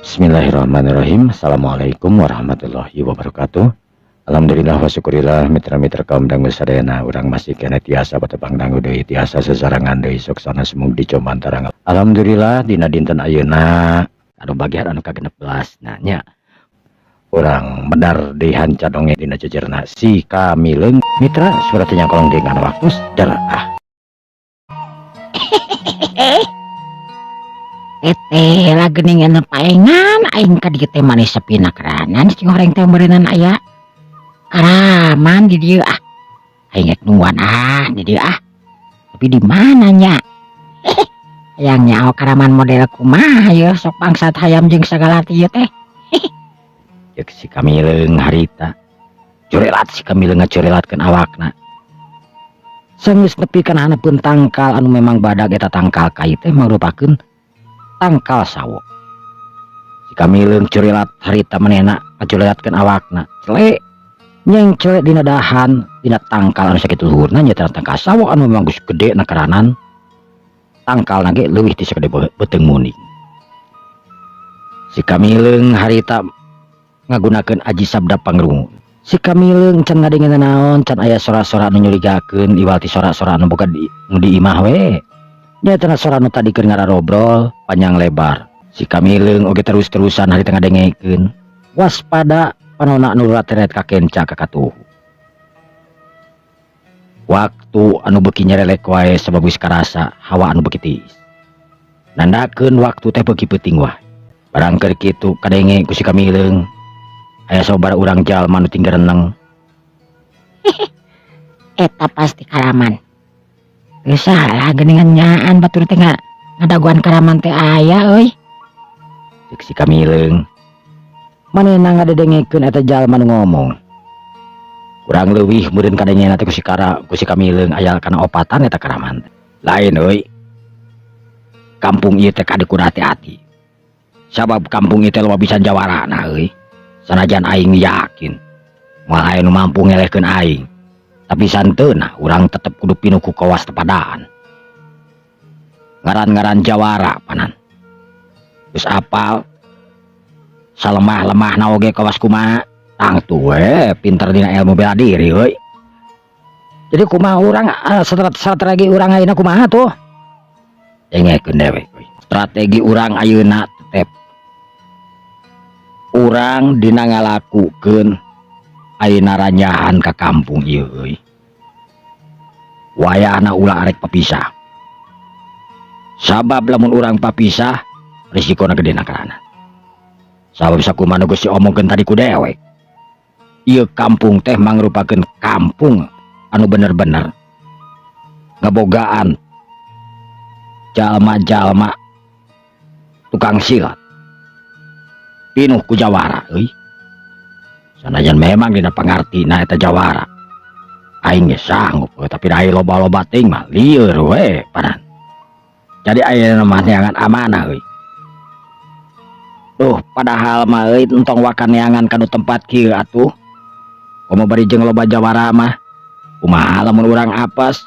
Bismillahirrahmanirrahim. Assalamualaikum warahmatullahi wabarakatuh. Alhamdulillah wa syukurillah, mitra-mitra kaum dangu sadayana, urang masih keneh tiasa patepang dangu deui, tiasa sesarangan deui soksana sumug di Comantarang. Alhamdulillah, dina dinten ayeuna anu bagian anu ka-16 nah nya urang medar di hanca dongeng dina jejerna Si Kamileung. Mitra, surat kolong dengan waktu dar ah. Teteh lah geuningan paengan aing ka dieu teh manis sepina keranan si goreng teh meureunnan aya karaman di dieu ah. Aing rek nungguan ah di dieu ah. Tapi di mana nya? Hayang nyaho karaman model kumaha ye, sok bangsat hayam jeung sagala ti ieu teh. Cek si Kamileung harita. Curelat si Kamileung ngacurelatkeun awakna. Sanggeus nepi kana handapeun tangkal anu memang badag, eta tangkal kai teh mangrupakeun tangkal sawo. Si Kamileung curilat harita manehna ngacurelatkeun awakna. Cele nyengcle dina dahan dina tangkal anu sakitu luhurna, nyaeta tangkal sawo anu memang geus gede na karanan. Tangkalna ge leuwih ti sagede beuteung muning. Si Kamileung harita ngagunakeun aji sabda pangrungu. Si Kamileung can ngadenge naon, can aya sora-sora anu nyurigakeun iwal ti sora-sora anu boga di, nu di imah we. Nyaeta sora nu tadi keur ngararobrol panjang lebar. Si Kamileung oge terus-terusan harita ngadengekeun. Waspada panona nu rateret kakenca kakatuhu. Waktu anu beuki nyerelek wae sabab geus karasa hawa anu beuki tiis. Nandakeun waktu teh beuki peuting wae. Barang keur kitu kadenge ku si Kamileung aya sababaraha urang jalma nu tinggal reneng. Eta pasti karaman. Teu salah geuningan nyaan batur teh ngadaguan karaman teh aya euy. Cek si Kamileung. Manehna ngadedengekeun eta jalma nu ngomong. Kurang leuwih meureun kadengena teh ku si Kamileung aya kana opatan eta karaman teh. Lain euy. Kampung ieu teh kade kudu hati-hati. Sabab kampung ieu teh loba pisan jawarana euy. Sanajan aing yakin moal aya nu mampu ngelehkeun aing. Tapi santeuna urang tetep kudu pinuh ku kawaspadaan. Ngaran-ngaran jawara panan. Geus apal salemah-lemahna oge kawas kumaha, tangtu we pinter dina ilmu bela diri euy. Jadi kumaha urang strategi urang ayeuna kumaha tuh? Dengekeun dewek euy. Strategi urang ayeuna tetep urang dina ngalakukeun ayeuna ranyahan ka kampung ieu euy. Wayahna ulah arek papisah. Sabab lamun urang papisah risikona gede nakarana. Sabab sakumaha nu geus diomongkeun tadi ku dewek. Ieu kampung teh mangrupakeun kampung anu bener-bener ngabogaan jalma-jalma tukang silat. Pinuh ku jawara euy. Sanajan memang dina pangartina eta jawara. Aing ge sanggup euy, tapi da loba-loba teuing mah lieur we panan. Jadi ayeuna mah neangan amanah euy. Duh, padahal mah euy entong waka neangan kanu tempat kieu atuh. Komo bari jeung loba jawara mah. Kumaha lamun urang apes?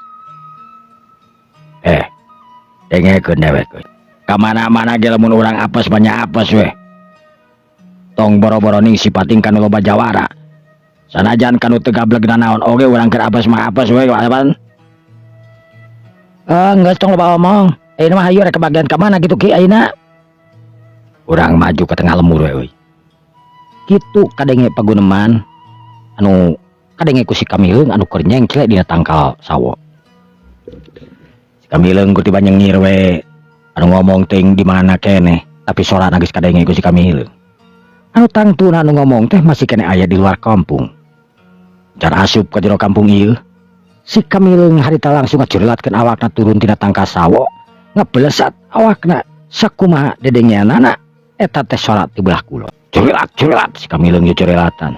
Dengekeun dewek euy. Ka mana-mana ge lamun urang apes mah nya apes we. Tong boro-boro ning sipating kanu loba jawara. Sanajan kanu teu gableg nanaon oge urang keur apes mah apes we pan. Geus tong loba omong. Ayeuna mah hayu rek kebagian ka mana gitu ki ayeuna. Urang maju ke tengah lemur we euy. Kitu kadenge paguneman anu kadenge ku si Kamileung anu keur nyengcle dina tangkal sawo. Si Kamileung ku tiba nyengir we anu ngomong teuing di mana keneh, tapi sorana geus kadenge ku si Kamileung. Anu tangtuna anu ngomong teh masih keneh aya di luar kampung. Can asup ka jero kampung ieu. Si Kamileung harita langsung ngacurilatkeun awakna turun tina tangkal sawo, ngebelesat awakna sakumaha dedengeanana eta teh sora ti belah kulon. Curilat curilat si Kamileung ye curilatan.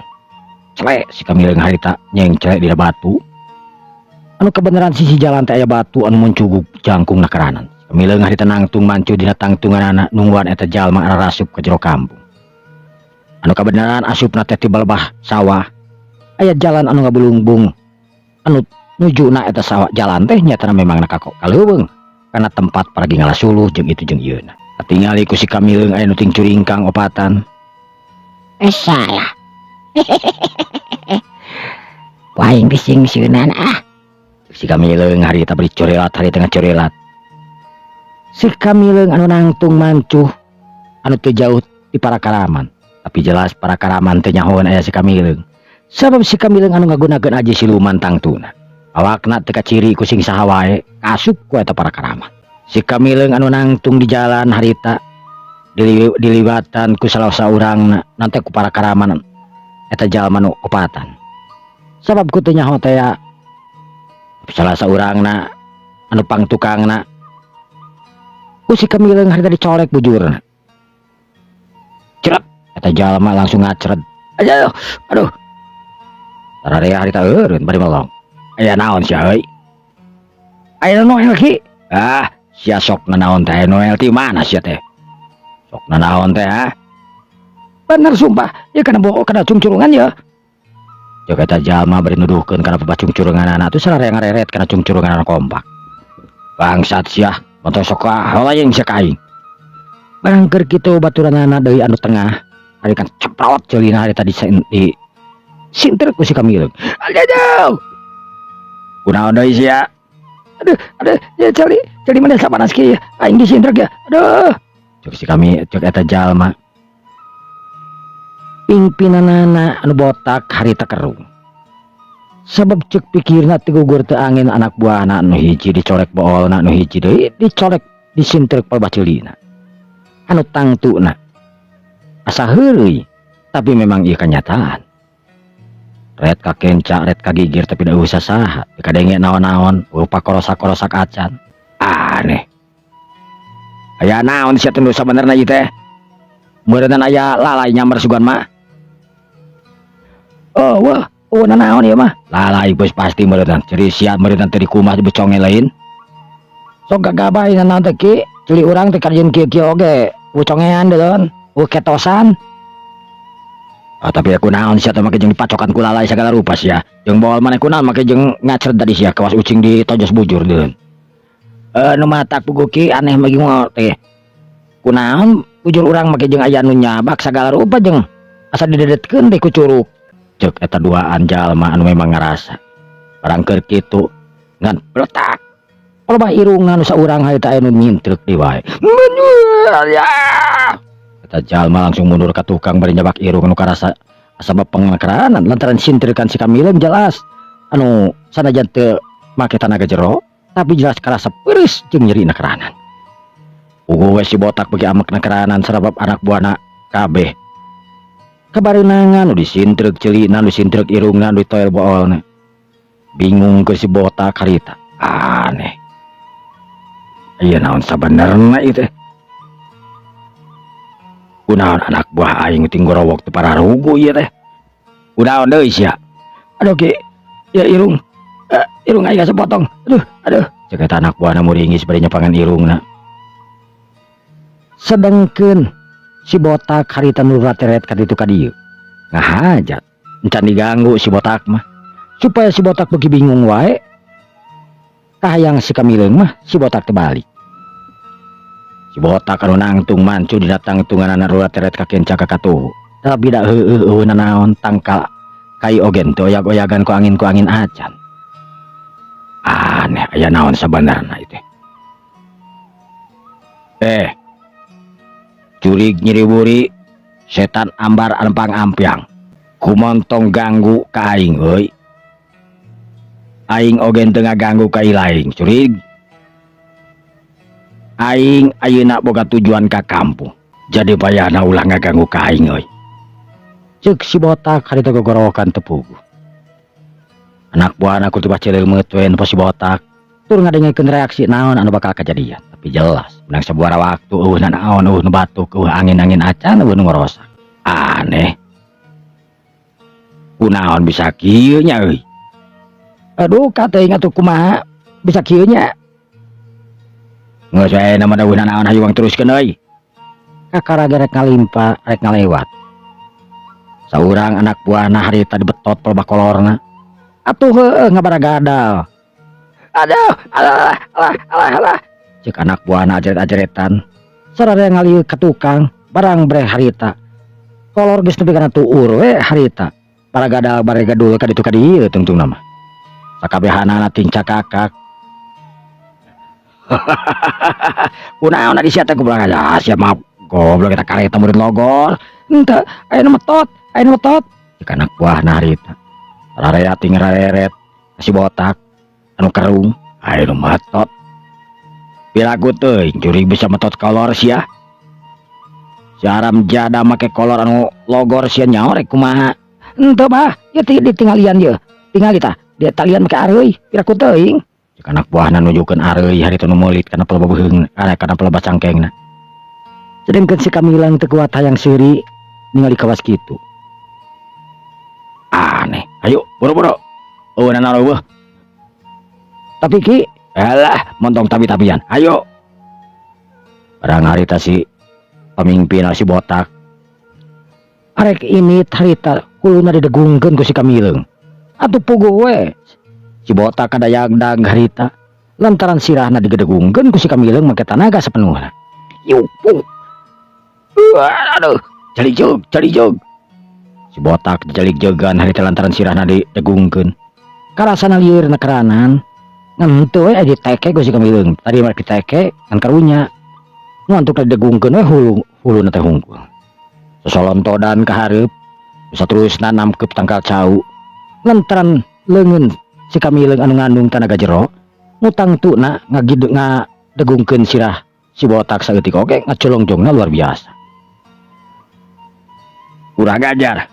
Cele si Kamileung harita nyengcle dina batu. Anu kebenaran sisi jalan teh aya batu anu muncugug jangkung nakaranan. Si Kamileung harita nangtung mancu dina tangtunganana nungguan eta jalma arasup ka jero kampung. Anu kebenaran asupna teh ti balebah sawah. Aya jalan anu ngabulungbung anu nujuna eta sawah jalan teh nyatana memang na ka leuweung karena tempat paragi ngalah suluh jeung itu jeung ieuna. Katingali ku si Kamileung aya nu ting curingkang opatan. Eh, salah. Ku aing disingsieunan ah. Si Kamileung harita bari corelat harita ngacorelat. Si Kamileung anu nangtung mancuh anu teu jauh ti para karaman. Tapi jelas para karaman teu nyahoeun aya si Kamileung. Sabab si Kamileung anu ngagunakeun aji siluman tangtuna. Awakna teu kaciri ku sing saha wae, kaasup ku eta para karaman. Si Kamileung anu nangtung di jalan harita diliwatan ku salah saurangna nanti ku para karaman eta jalma nu opatan. Sabab ku teu nyaho teh ya, salah saurangna anu pangtukangna ku si Kamileung harita dicolek bujurna. Ceret, eta jalma langsung ngacret. Aduh, aduh. Sararea harita eureun bari melong. Aya naon sia euy? Aya noel, Ki. Ah, sia sok nanaon teh, noel ti mana sia teh? Sok nanaon teh, ha? Bener sumpah, ya kana bohong kana cungcurungan ya. Cek eta jalma bari nuduhkeun kana pabacungcurunganana tuh sararea ngareret kana cungcurunganana kompak. Bangsat sia, motor sok lain sia ka aing. Barang keur kitu baturanana deui anu tengah, ari kan ceprot ceulina hari tadi di sinter ku si Kamileung. Aduh. Kunaon deui sia? Aduh, aduh, ya ceuli, ceuli mana sapanas kieu, aing disintrek ya. Aduh. Cek si kami, cek eta jalma. Pimpinanana anu botak harita kerung. Sabab cek pikirna teu gugur teu angin anak buahna anu hiji dicolek boolna, anu hiji deui dicolek disintrek palebah ceulina. Anu tangtuna asa heureuy, tapi memang ieu kenyataan. Ret ka kenca, ret ka gigir, tapi da euweuh sasaha, teu kadenge naon-naon, euweuh pakorosak-korosak acan. Aneh. Aya naon sia teh nu sabenerna ieu teh? Meureunnan aya lalay nyamber sugan mah. Oh, wah, oh naon ieu mah? Lalay geus pasti meureunnan. Ciri sia meureunnan teh dikumas beconge lain. Sok gagabah naon teh, Ki? Ceuli urang teh karieun kieu-kieu oge, bucongean deulon, euweuh ketosan. Ah, tapi aku naon sia teh make jeung dipacokan ku lalay sagala rupa sia. Jeung bool maneh kunaon make jeung ngacret tadi sia kawas ucing ditojos bujur deulon. Eh, nu matak puguh, Ki, aneh mah gimana teh. Kunaon bujur urang make jeung aya nu nyabak sagala rupa jeung asa didedetkeun teh ku curug. Cek eta duaan jalma anu memang ngarasa. Barang keur kitu ngan peletak. Palebah irungna nu saurang harita aya nu nyintrek deui wae. Menyuar ya. Eta jalma langsung mundur ka tukang bari nyabak irung anu karasa asa bapengkeranan lantaran sintirkan si Kamileung jelas anu sanajan teu make tanaga jero tapi jelas karasa peureuh jeung nyeri keranan. Puguh we si botak bagi amek keranan sabab anak buahna kabeh kabareunangan nu disintrek ceulina, nu disintrek irungna, nu ditoel boolna. Bingung ke si botak harita. Aneh. Ieu naon sabenerna ieu teh? Kunaon anak buah aing ting gorowok teu pararugu ieu teh? Kunaon deui sia? Aduh, Ki, ya irung, irung aing sepotong. Aduh, aduh. Cek eta anak buahna muringis bari nyepangan irungna. Sedengkeun si botak harita nu rateret ka ditu ka dieu. Ngahajat, encan diganggu si botak mah. Supaya si botak beuki bingung wae, kahayang si Kamileung mah si botak teh balik. Si botak anu nangtung mancu dina tangtunganana rurateret ka kenca ka katuhu. Tapi da heueuh euweuh nanaon, tangkal kai oge teu oyak-oyagan ku angin acan. Aneh, aya naon sabenerna ieu teh? Eh, jurig nyiri wuri, setan ambar ampang ampiang. Kumontong ganggu ka aing euy. Aing oge teu ngaganggu ka ilaing, jurig. Aing ayeuna boga tujuan ka kampung. Jadi bayana ulah ngaganggu ka aing euy. Ceuk si botak harita gogorowokan teu puguh. Anak buahna ku tibah celeumeut we nempo si botak. Tur ngadengekeun reaksi naon anu bakal kajadian. Tapi jelas, menang sabuara waktu euweuh nanaon, euweuh nu batuk, euweuh angin-angin acan, euweuh nu ngorosak. Aneh. Kunaon bisa kieu nya euy? Aduh, kateuing atuh kumaha bisa kieu nya? Geus we na mah euweuh nanaon, hayu urang teruskeun euy. Kakara ge rek ngalimpa, rek ngalewat. Saurang anak buahna harita dibetot palebah kolorna. Atuh heueuh ngabaragadal. Aduh, alah, alah, alah, alah. Cek anak buahna ajaret-ajaretan. Sararea ngalieu ka tukang barang breh harita. Kolor geus nepi kana tuur we harita. Paragadal baregadul ka ditu ka dieu tungtungna mah. Sakabehanana tincakakak. Kunaon di sia teh goblok ah sia mah goblok eta kareta murid logor. Henteu, aya nu metot, aya nu metot. Cek anak buahna harita. Sararea ting rareret si botak anu kerung aya nu metot. Piraku teuing jurig bisa metot kolor sia. Si haram jadah make kolor anu logor sia nyaho rek kumaha. Henteu bah, ieu teh ditinggalian ieu. Tingali tah, dia talian make areuy, piraku teuing. Cek anak buahna nunjukkeun areuy harita nu meulit kana pelebah beuheung, kana pelebah cangkengna. Sedengkeun si Kamilang teu kuat hayang seuri ningali kawas kitu. Aneh, ayo boro-boro. Eueuh nanaon eueuh. Tapi ki, alah montong tapi-tapian. Ayo. Barang harita si pamimpin si botak. Arek ini harita huluna didegungkeun ku si Kamileung. Atuh puguh we. Si botak kadayagdag harita lantaran sirahna digedegungkeun ku si Kamileung make tanaga sapenuhna. Yuk, puh. Aduh, calik jeug, calik jeug. Si botak jalik jegan harita lantaran sirahna didegungkeun. Karasana lieur na keranan. Ngan henteu we diteke ku si Kamileung. Tadi mah diteke ngan karunya. Nu antuk didegungkeun we hulu huluna teh hungkul. Sosolontodan ka hareup, saterusna namkep tangkal cau. Lantaran leungeun si Kamileung anu ngandung tanaga jero, nu tangtuna ngagide ngadegungkeun sirah si botak saeutik oge ngacolongjongna luar biasa. Kurang ajar.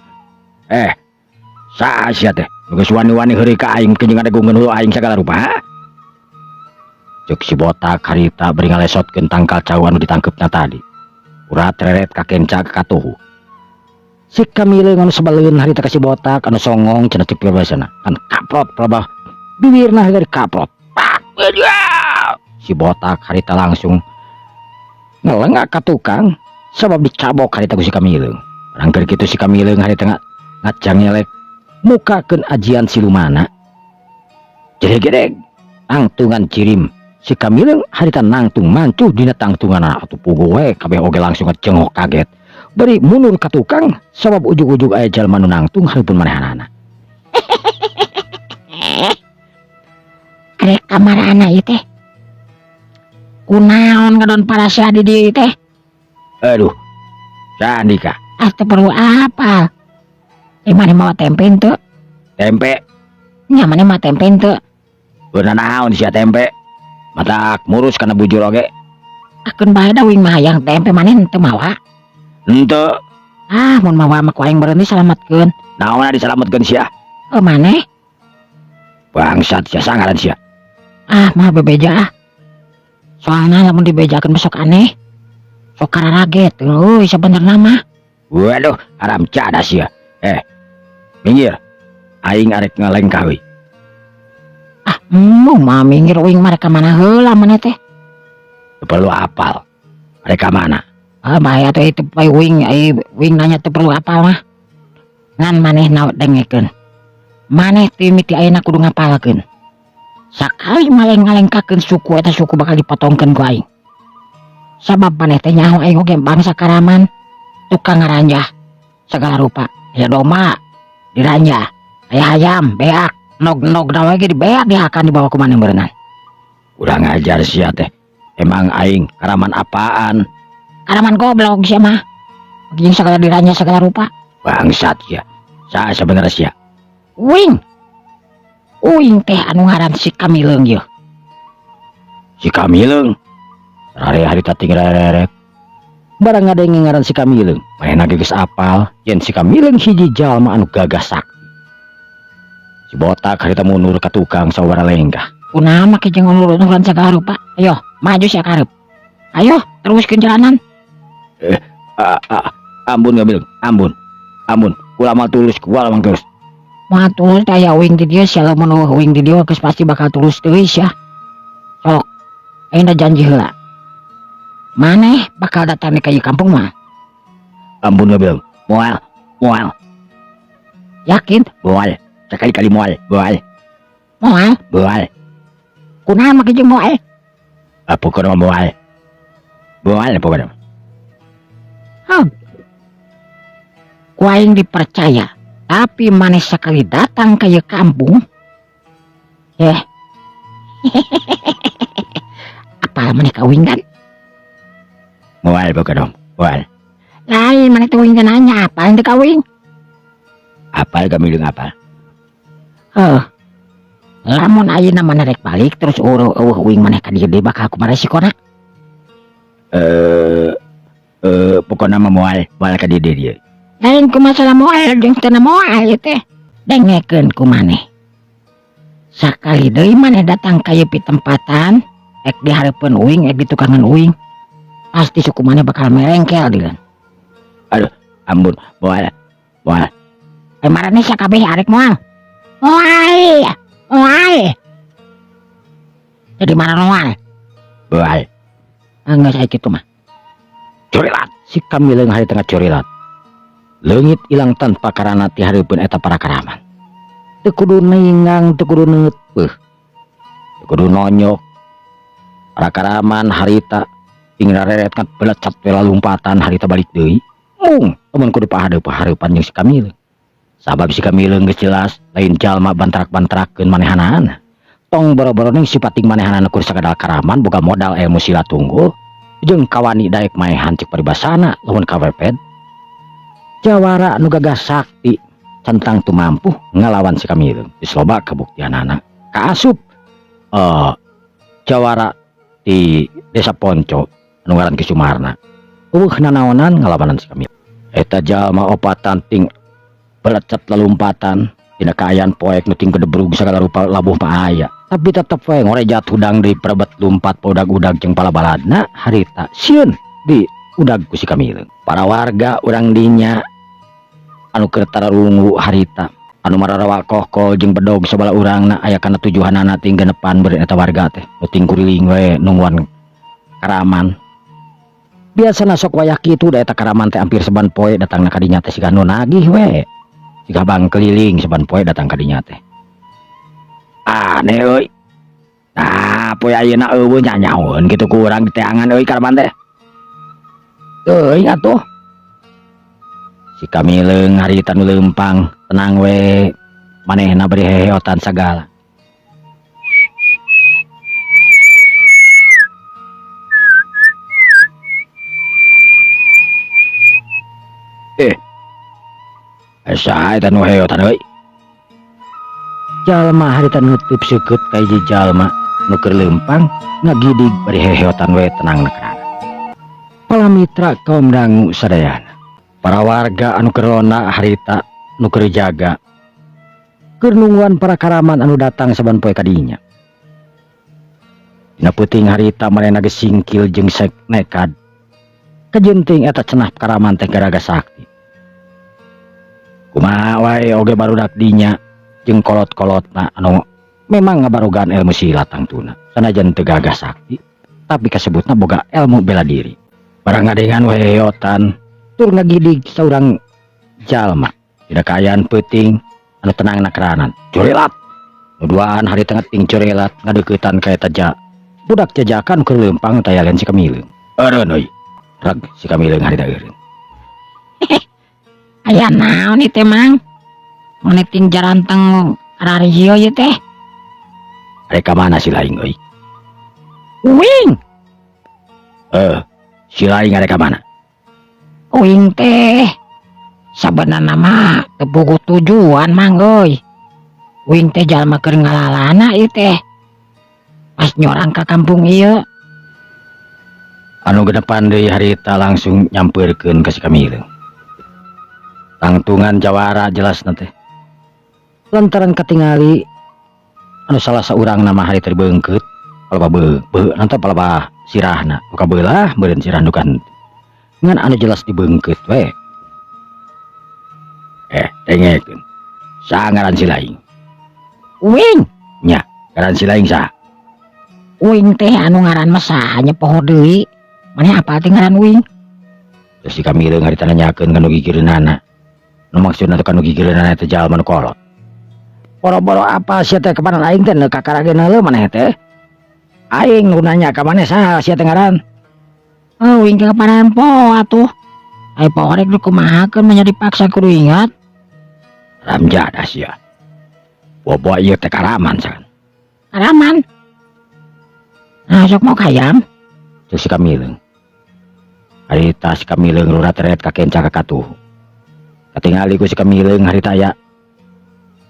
Saha sia teh? Nu geus wani-wani heureuy ka aing jeung ngadegungkeun hulu aing sagala rupa. Ceuk si botak harita bari ngalesotkeun tangkal cau anu ditangkepna tadi. Urat reret ka kenca ka katuhu. Si Kamileung anu sebaleun harita ka si botak anu songong cenah cek basana. Kan kaprot pelabah bibirna dari kaprot. Pak, si botak harita langsung ngelengak ka tukang sabab dicabok harita ku si Kamileung. Barang keur kitu si Kamileung harita ngacangelek mukakeun ajian silumana. Jedeg-jedeg tangtungan cirim. Si Kamileung harita nangtung mancuh dina tangtunganna atuh puguh we kabeh oge langsung ngecengok kaget. Bari mundur ka tukang sabab ujug-ujug aya jalma nu nangtung hareupeun manehanana. Arek kamarana ieu teh? Kunaon ngadon parasea di dieu teh? Aduh, sandika. Ah, teu perlu apal. Maneh mawa tempe henteu? Tempe? Nya maneh mawa tempe henteu? Beunang naon sia tempe? Matak murus kana bujur oge. Akeun bae da uing mah hayang tempe maneh henteu mawa? Henteu. Ah, mun mawa mah ku aing meureun disalametkeun. Naonna disalametkeun sia? Oh, maneh? Bangsat sia sangaran sia. Ah, mah bebeja ah. Soalna lamun dibejakeun mah sok aneh. Sok kararaget euy sabenerna mah. Waduh, haram jadah sia. Minggir. Aing arek ngalengkah euy. Ah, embung mah minggir uing mah rek ka mana heula maneh teh? Teu perlu apal. Rek ka mana? Ah, bahaya teh itu bae uing, ai uing nanya teu perlu apal mah. Ngan maneh na dengekeun. Maneh teh miti ayeuna kudu ngapalkeun. Sakali maleng-ngalengkakeun suku eta suku bakal dipotongkeun ku aing. Sabab maneh teh nyaho aing oge bangsa Karaman, tukang ngaranjah segala rupa. Aya domba diranjah, aya ayam beak, nog-nog na we ge dibeak dihakan dibawa ku maneh beureunan. Kurang ajar sia teh. Emang aing Karaman apaan? Karaman goblok sia mah. Jeung segala diranjah segala rupa. Bangsat sia. Saha sabenerna sia? Uing. Uing teh anu ngaran si Kamileung yeuh. Si Kamileung? Rare harita ting rerek. Barang ngadenge ngaran si Kamileung, manehna ge geus apal yen si Kamileung hiji jalma anu gagah sakti. Si botak harita mundur ka tukang sawara lenggah. Kunaon make jeung ulur-uluran sagala rupa? Ayo, maju sia ka hareup. Ayo, teruskeun jalanan. Ampun Kamileung, ampun. Ampun, kula mah tulus, kula mah tulus. Moal tulus teh aya uing di dieu sia lamun eueuh uing di dieu geus pasti bakal tulus deui sia. Sok, ayeuna janji heula. Maneh bakal datang ka ieu kampung mah. Ampun Kamileung, moal, moal. Yakin? Moal, sekali-kali moal, moal. Moal? Moal. Kunaon make jeung moal? Apa kunaon moal? Moal pokona. Hah. Ku aing dipercaya, tapi maneh sekali datang ke ieu kampung, eh. Apal maneh ka uing kan? Moal pokona, moal. Lain maneh teh uing teh nanya apal teh ka uing? Apal kami apal. Heuh. Lamun ayeuna maneh rek balik terus eueuh uing maneh ka dieu deui bakal kumaha resikona? Pokona mah moal, moal ka dieu deui. Lain ku masalah moal jeung teu moal ieu teh. Dengekeun ku maneh. Sakali deui maneh datang ka ieu pitempatan, ek di hareupeun uing, ek di tukangan uing, pasti suku maneh bakal merengkel dilan. Aduh, ampun, moal, moal. Eh maraneh sakabeh arek moal. Moal, moal. Jadi mana moal? Moal. Enggak saya gitu mah. Curilat, si Kamileung hari tengah curilat. Leungit ilang tanpa karana ti hareupeun eta para karaman. Teu kudu ningang, teu kudu neuteuh. Teu kudu nonyok. Para karaman harita ting rareret kan belecet we lalumpatan harita balik deui. Mung, lamun kudu pahareup-hareupan jeung si Kamileung. Sabab si Kamileung geus jelas lain jalma bantrak-bantrakeun manehanana. Tong boro-boro ning sipating manehanana kur sakadal karaman boga modal ilmu silat tunggul jeung kawani daek maehan cek paribasana lamun kaweped. Jawara nu gagah sakti centang tu mampu ngalawan si Kamileung. Geus loba kabuktianana. Kaasup jawara di desa Ponco anu ngaran Ki Sumarna. Eueuh nanaonan ngalawanan si Kamileung. Eta jalma opatan ting belecet lalumpatan dina kaayaan poek nu ting gedebrug sagala rupa labuh mah aya. Tapi tetep we ngorejat hudang di perebet lumpat udag-udag jeung palabaladna harita sieun di udag ku si Kamileung. Para warga urang dinya anu keur tararungu harita anu mararawa kohkol jeung bedog sabala urangna aya kana tujuhanana ting genepan beureun eta warga teh nu ting kuriling we nungguan karaman. Biasana sok wayah kitu da eta karaman teh hampir saban poe datangna ka dinya teh siga nu nagih we. Siga bang keliling saban poe datang ka dinya teh. Aneh euy. Nah, poe ayeuna eueuh nyanyaeun kitu ku urang diteangan euy karaman teh. Teuing atuh. Si Kamileung harita nu leumpang tenang we manehna bari heheotan sagala. Saha eta nu heheotan euy? Jalma harita nutup seukeut ka hiji jalma nu keur leumpang ngagidig bari heheotan we tenang nekrana. Palamitra kaum dangu sadayana. Para warga anu keur ronda harita nu keur jaga keur nungguan para karaman anu datang saban poe ka dinya. Dina peuting harita manehna geus singkil jeung sek nekad. Kajenting eta cenah karaman teh garaga sakti. Kumaha wae oge barudak dinya jeung kolot-kolotna anu memang ngabarogaan ilmu silat tangtuna. Sanajan teu gagah sakti, tapi kasebutna boga ilmu bela diri. Barang ngadengan we heheotan tur ngagidig saurang jalma. Dina kaayaan peuting anu tenang nakranan. Curilat. Nu duaan harita ngeting curilat ngadeuketan ka eta budak jajakan keur leumpang taya lain si Kamileung. Eureun euy. Reg si Kamileung harita eureun. Aya naon ieu teh Mang? Mane ting jaranteng kararieu ieu teh? Rek ka mana si laing euy? Uing. Si laing arek ka mana? Uing teh sabenerna mah teu boga tujuan Mang euy. Uing teh jalma keur ngalalana ieu teh. Pas nyorang ka kampung ieu. Anu genepan deui harita langsung nyampeurkeun ka si Kamileung. Tangtungan jawara jelasna teh. Lantaran katingali anu salah saurang nama harita dibeungkeut, palebah beuh nanti palebah sirahna, nu kabelah meureun sirah nu kan. Ngan anu jelas dibeungkeut we. Dengekeun. Saha ngaran si laing? Uing. Nya, ngaran si laing saha? Uing teh anu ngaran mah saha nya poho deui. Maneh apal teh ngaran uing? Terus si Kamileung harita nanyakeun ka nu gigireunana. Nu maksudna teh ka nu gigireunana teh jalma nu kolot. Boro-boro apa sia teh kapanan aing teh neuk kakara ge neuleuh maneh teh. Aing nu nanya ka maneh saha sia teh ngaran? Oh, uing kapanan poho atuh. Ai poho rek dikumahakeun, mah dipaksa kudu ingat. Ramjadah sia. Bobo ieu teh karaman san. Karaman. Nah, sok maok hayam. Cek si Kamileung. Harita si Kamileung rurat reret ka kenca ka katuhu. Katingali ku si Kamileung harita aya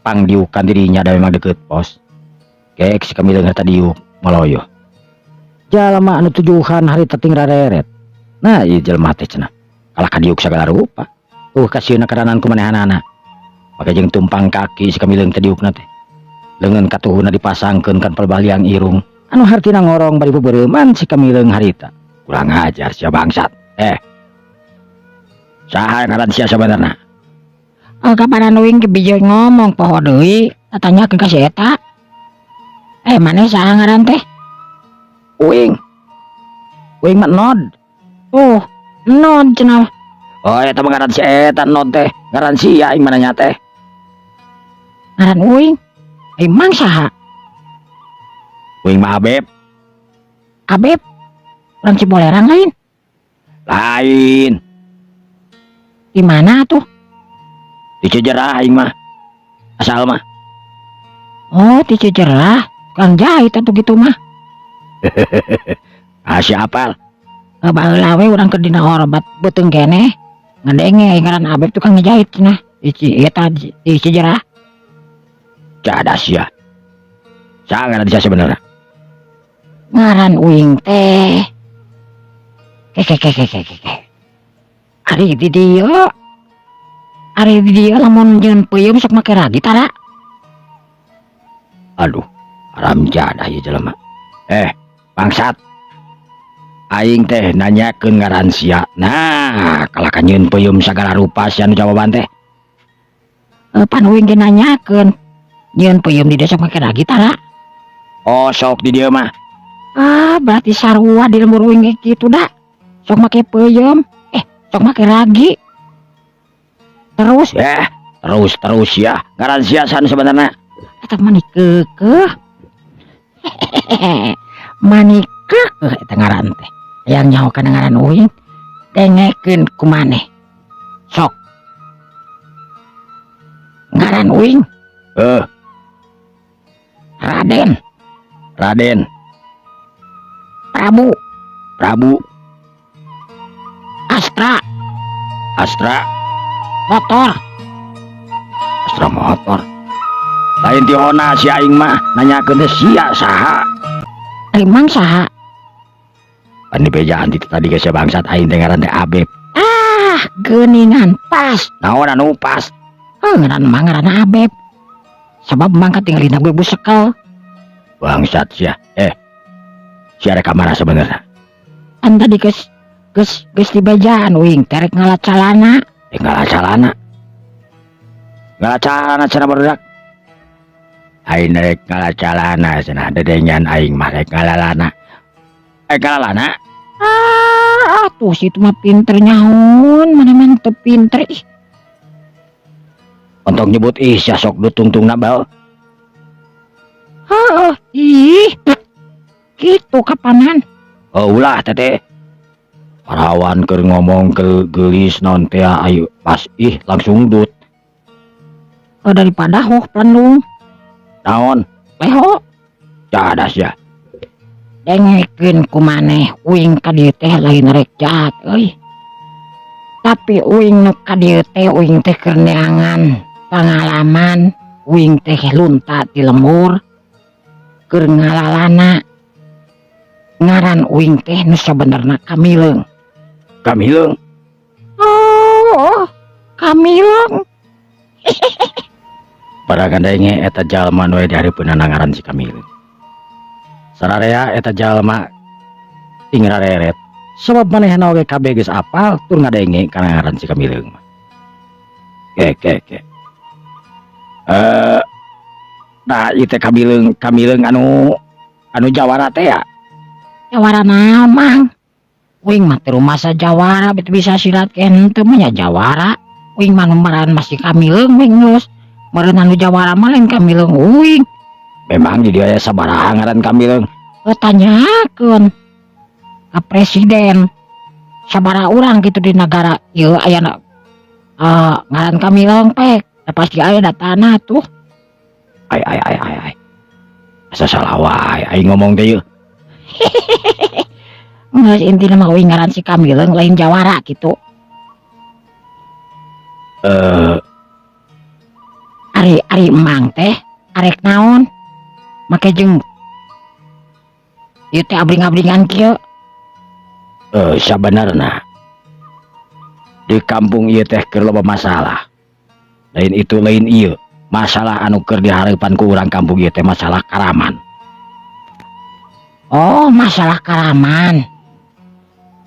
pangdiukan dirinya da memang deket pos. Kek si Kamileung harita diuk maloyo. Jalma anu tujuhan harita ting rareret. Nah, ieu jelema teh cenah. Kalah kadiuk sagala rupa. Kasieuna karanan ku manehanana. Make jeung tumpang kaki si Kamileung teh diukna teh. Leungeun katuhuna dipasangkeun kan palbaliang irung. Anu hartina ngorong bari bebereuman si Kamileung harita. Kurang ajar sia, bangsat. Eh. Saha ngaran sia sabenerna? Oh, kapanan uing ge bijeu ngomong poho deui, tatanyakeun ka si eta. Eh, maneh saha ngaran teh? Uing. Uing mah Nod. Tuh, Nod cenah. Oh, eta mah ngaran si eta Nod teh. Ngaran sia aing mah nanya teh. Ngaran uing. Emang saha? Uing mah Abeb. Abeb. Urang Cibolerang lain? Lain. Di mana tuh? Di Cijerah aing mah. Asal mah. Oh, di Cijerah. Tukang jahit atuh gitu mah. Ah, siapa? Eh, baheula we urang keur dina hormat beuteung keneh. Ngadenge ngaran Abeb tukang ngejahit cenah. Di eta di Cijerah. Cadas sia. Saha ngaran sia sebenarnya? Ngaran uing teh. Ke ke ke ke ke ke. Ke. Ari di dieu. Ari di dieu lamun jeung peuyeum sok make ragi tara. Aduh, haram jadah ieu jelema. Eh, bangsat. Aing teh nanyakeun ngaran sia. Nah, kalah nyieun peuyeum sagala rupa sia nu jawaban teh. Eh, pan uing ge nanyakeun. Nyieun peuyeum di dieu sok make ragi tara. Oh, sok di dieu mah. Ah, berarti sarua di lembur uing ge kitu da. Sok make peuyeum. Eh, sok make ragi. Terus Eh, terus terus ya. Ngaran sia san sebenarnya? Eta mani keukeuh. Mani keukeuh eta ngaran teh. Hayang nyaho kana ngaran uing, dengekeun ku maneh. Sok. Ngaran uing Eh, Raden Raden Prabu Prabu Astra Astra Motor. Astra Motor. Lain ti ona si aing mah nanyakeun teh sia saha. Emang saha? Pan dibejaan ti tadi geus sia bangsat, aing teh ngaran teh Abeb. Ah, geuningan pas. Naon anu pas? Oh, ngaran mah ngaran Abeb. Sabab mangkat tinggalin gue busekel. Bangsat sia. Eh. Sia rek ka mana sebenarnya? Kan tadi geus dibejaan uing teh rek ngala calana. Eh, ngala calana. Ngala calana cenah barudak. Aing rek ngala calana cenah, dedengan aing mah rek ngalalana. Eh, ngalalana? Ah, tuh situ mah pinter nyaun, mana mah teu pinter ih. Ontong nyebut ih sia, sok dutungtungna bal. Heeh, ih. Gitu kapanan. Oh, ulah teteh. Parawan keur ngomong ke geulis naon teh, ayo pas ih langsung dut. Oh, daripada hoh pelendung. Naon? Leho. Cadas ya. Dengekeun ku maneh, uing ka dieu teh lain rek jahat euy. Tapi uing nu ka dieu teh uing teh keur neangan pangalaman, uing teh lunta di lembur keur ngalalana. Ngaran uing teh nu sabenerna Kamileung. Kamileung. Oh, Kamileung. Pada gandenge eta jalma nu di hareupeunna ngaran si Kamileung. Sararea eta jalma ting rareret. Sabab manehna oge kabeh geus apal tur ngadenge kana ngaran si Kamileung mah. Ke ke ke. Eh, nah ieu teh Kamileung, Kamileung anu anu jawara teh ya. Jawara naon, Mang? Uing mah teu rumasa jawara, bet bisa silat ke henteu mah nya jawara. Uing mah nu ngaran masih Kamileung we geus. Meureun anu jawara mah lain Kamileung uing. Memang di dieu aya sabaraha ngaran Kamileung? Eh, tanyakeun ka presiden. Sabaraha urang gitu di negara ieu aya ngaran Kamileung pek. Da pasti aya datana tuh. Ai ai ai ai ai. Asa salah wae aing ngomong teh yeuh. Geus, intina mah uing ngaran si Kamileung lain jawara gitu. Ari ari emang teh arek naon? Make jeung ieu teh abring-abringan kieu. Sabenerna di kampung ieu teh keur loba masalah. Lain itu lain ieu. Masalah anu keur dihareupan ku urang kampung ieu teh masalah karaman. Oh, masalah karaman.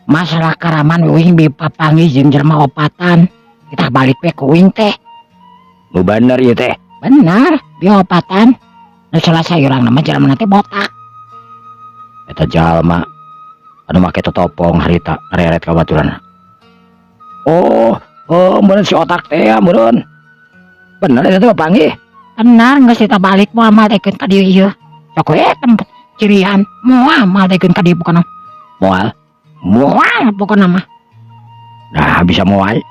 Masalah karaman uing bi papanggih jeung jelema opatan. Kita balik we ku uing teh. Nu bener ieu teh? Benar, bi opatan. Nu salah saurang mah jelema teh botak. Eta jalma anu make totopong harita ngareret ka baturanna. Oh, oh, meureun si otak teh ya, meureun. Bener eta teh papanggih. Benar, geus kita balik moal mal daekeun ka dieu ieu. Sok we tempat cirian moal mal daekeun ka dieu pokona. Moal. Moal pokona mah. Nah, bisa moal.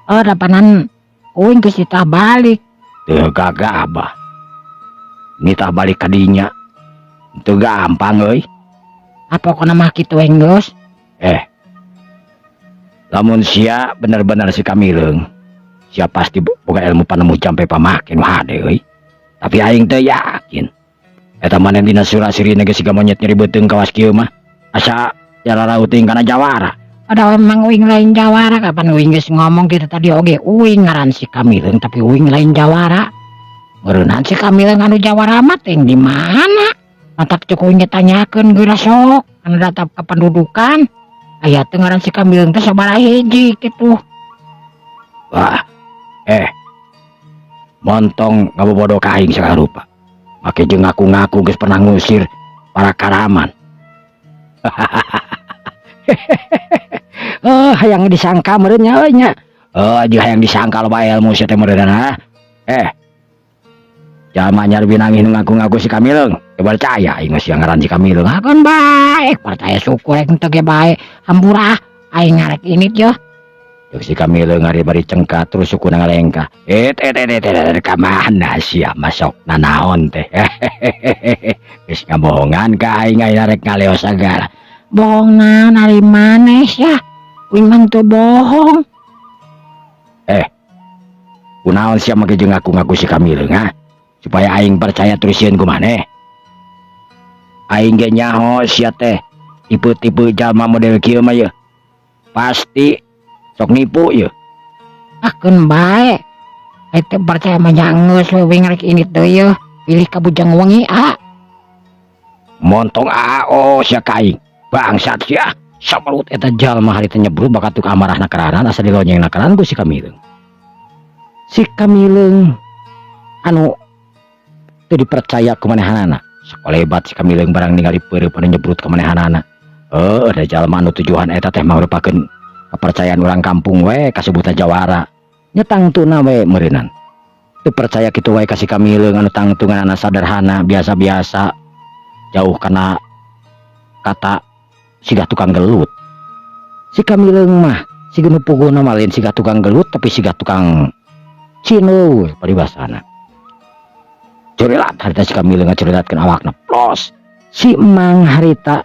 Oh, dapanan uing geus kita balik. Teu gagah abah. Nitah balik ka dinya. Teu gampang euy. Ah, pokona mah kitu we geus. Eh. Lamun sia bener-bener si Kamileung, sia pasti boga ilmu panemu jampe pamake nu hade euy. Tapi aing teu yakin. Eta maneh dina sura-sirina geus siga monyet nyeri beuteung kawas kieu mah. Asa jararau teuing kana jawara. Ada emang uing lain jawara, kapan uing geus ngomong gitu tadi oge uing ngaran si Kamileung tapi uing lain jawara. Meureunnan si Kamileung anu jawara mah teh di mana? Matak cek uing ge tanyakeun geura sok anu data kependudukan. Aya teu ngaran si Kamileung teh sabaraha hiji kitu. Wah, eh. Montong ngabobodo ka aing sagala rupa. Make jeung ngaku-ngaku geus pernah ngusir para karaman. Oh, hayang disangka meureun nya euy nya. Oh, jeung hayang disangka loba ilmu sia teh meureunna. Ha? Eh. Jalma anyar binangih nu ngaku-ngaku si Kamileung. Teu percaya aing mah sia ngaran si Kamileung. Hakeun bae, percaya syukur rek teu ge bae. Hampura aing ngarek ini yeuh. Ceuk si Kamileung ari bari cengkat terus sukuna ngalengkah. Eh, eh, eh, eh, eh, eh, ka mana sia masuk nanaon teh? Geus ngabohongan ka aing, aing arek ngaleos sagala. Bohong naon ari maneh sia? Uing mah teu bohong. Eh. Kunaon sia make jeung ngaku-ngaku si Kamileung, ha? Supaya aing percaya terus sieun ku maneh. Aing ge nyaho sia teh tipe-tipe jalma model kieu mah yeuh. Pasti sok nipu yeuh. Akeun bae. Ai teu percaya mah nya geus we uing rek ini teh yeuh. Pilih ka bujang wengi ah. Montong ao sia ka aing. Bangsat sia. Sabarut eta jalma harita nyebrut bakat tuk amarahna karanan asa dilonyeng karanan ku si Kamileung. Si Kamileung anu teu dipercaya ku manehanana. Sakolebat si Kamileung barang ningali peureup anu nyebrut ka manehanana. Heuh, da jalma anu tujuan eta teh mangrupakeun kepercayaan urang kampung we kasebutna jawara. Nya tangtuna we meureunan. Teu percaya kitu wae ka si Kamileung anu tangtunganana sederhana, biasa-biasa. Jauh kana kata siga tukang gelut. Si Kamileung mah siga nu puguhna mah lain siga tukang gelut tapi siga tukang cinu we paribasana. Curilat harita si Kamileung ngacurilatkeun awakna plos. Si Emang harita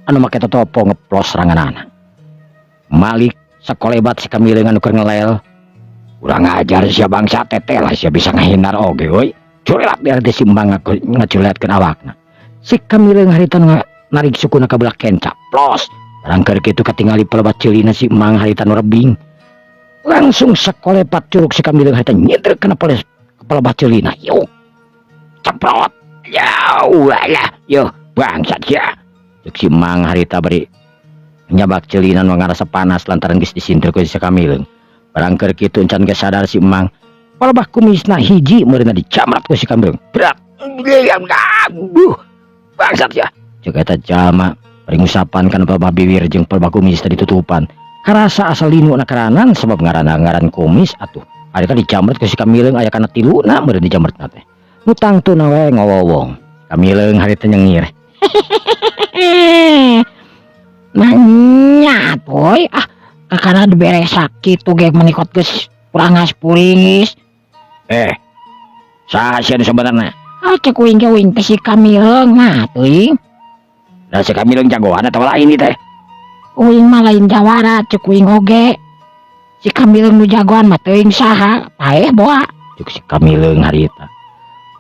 anu make totopo ngeplos seranganana. Malik sakolebat si Kamileung anu keur ngelel. Urang ngajar sia bangsa teteh lah sia bisa ngahindar oge euy. Curilat biar teh si Emang ngacurilatkeun awakna. Si Kamileung harita nu narik sukuna ka belah kenca plos. Barang keur kitu katingali pelebat ceulina si Emang harita nu rebing. Langsung sakolepat curug si Kamileung harita nyidrek kana pelebat ceulina. Yuk. Ceprot. Jauh lah yo bangsat sia. Ceuk si Emang harita bari nyabak ceulina nu ngarasa panas lantaran geus disinter ku si Kamileung. Barang keur kitu encan geus sadar si Emang. Palebah kumisna hiji meureunna dicamrat ku si Kamileung. Berat. Bangsat sia. Ceuk eta jalma bari ngusapan kana palebah bibir jeung palebah kumis tadi tutupan. Karasa asal linu na karanan sebab ngaranna ngaran kumis atuh. Harita dicamret ku si Kamileung aya kana tiluna meureun dicamretna teh. Nu tangtuna we ngowowong. Kamileung harita nyengir. Nanya atuh ah, kakara dibere sakit tuh ge menikot geus purangas puringis. Eh, saha sia nu sabenerna? Ah, cek uing ge uing teh si Kamileung nah teuing. Da si Kamileung jagoan atawa lain ieu teh? Uing mah lain jawara cek uing oge. Si Kamileung nu jagoan mah teuing saha, paeh boa. Cek si Kamileung harita.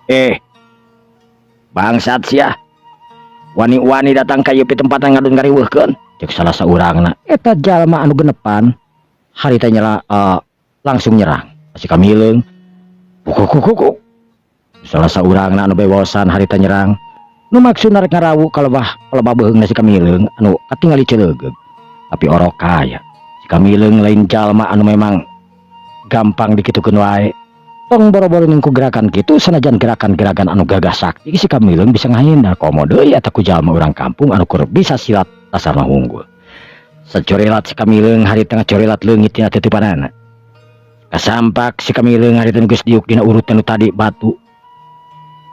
Eh, bangsat sia. Wani-wani datang ka ieu tempatan ngadon ngariweuhkeun. Cek salah saurangna. Eta jalma anu genepan harita nyela langsung nyerang. Si Kamileung. Kuk kuk kuk. Salah saurangna anu bewosan harita nyerang. Nu maksudna rek ngarawu kalebah kalebah beuheungna si Kamileung anu katingali ceulegeug. Tapi orok kaya. Si Kamileung lain jalma anu memang gampang dikitukeun wae. Tong boro-boro ku gerakan kitu, sanajan gerakan-gerakan anu gagah sakti si Kamileung bisa ngahindar, komo deui eta ku jalma urang kampung anu keur bisa silat dasarna unggul. Sacorelat si Kamileung harita ngacorelat leungit tina titipanana. Kasampak si Kamileung harita geus diuk dina urut anu tadi batu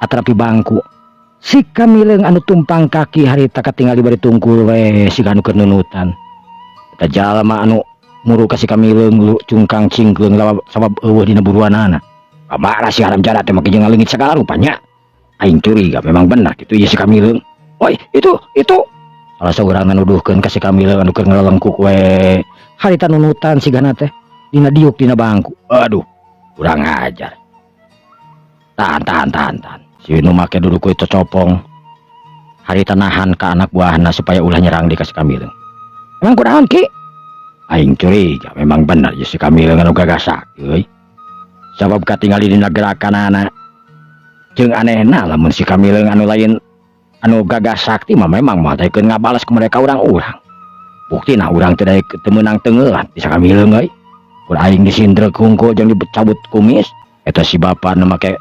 atanapi bangku. Si Kamileung anu tumpang kaki harita katingali bari tungkul we siga anu keur nunutan. Eta jalma anu muru ka si Kamileung lu cungkang cingkeung sabab eueuh dina buruanana. Kamarah si haram jadah teh make jeung ngaleungit sagala rupanya. Aing curiga memang benar kitu ieu si Kamileung. Oi, itu. Salah saurang nuduhkeun ka si Kamileung anu keur ngalelengkuk we. Harita nunutan sigana teh dina diuk dina bangku. Aduh, kurang ajar. Tahan, tahan, tahan, tahan. Si nu make duduk ku cocopong. Harita nahan ka anak buahna supaya ulah nyerang di ka si Kamileung. Emang kunaon, Ki? Aing curiga memang benar ieu si Kamileung anu gagah sakti euy. Sabab katingali dina gerakanana. Jeung anehna lamun si Kamileung anu lain anu gagah sakti mah memang moal daekeun ngabalas ku mereka urang-urang. Buktina urang teu daek teu meunang teungelan di Kamileung euy. Kur aing disindrek hungkul jeung dicabut kumis, eta si bapa nu make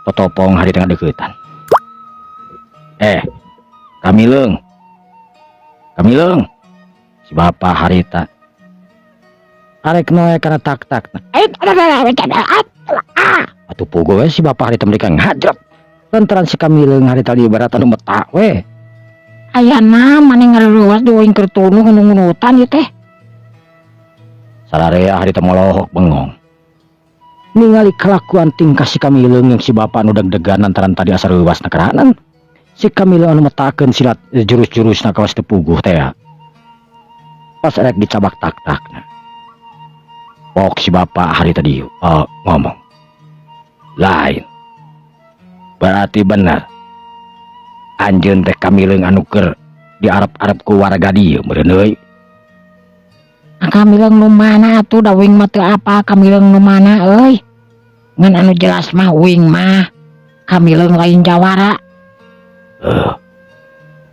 totopong harita ngadeuketan. Eh, Kamileung. Kamileung. Si bapa harita arek noe kana tak-tak. Eh, ah. Atuh puguh we si bapa harita mereka ngajrek. Lantaran si Kamileung harita ibarat anu metak we. Ayana maneh ngareureuwas di uing keur tunuh nu-nunutan ieu teh. Sararea harita molohok bengong. Ningali kelakuan tingkah si Kamileung yang si bapa nu deg-degan lantaran tadi asa reuwas na keranan. Si Kamileung anu metakeun silat jurus-jurusna kawas teu puguh teh. Pas rek dicabak tak-takna. Pok si bapa hari tadi ngomong. Lain. Berarti benar. Anjeun teh Kamileung anu keur diarep-arep ku warga dieu meureun euy. Kamileung nu mana atuh, da uing mah teu apa Kamileung nu mana euy. Ngan anu jelas mah uing mah Kamileung lain jawara. Eh.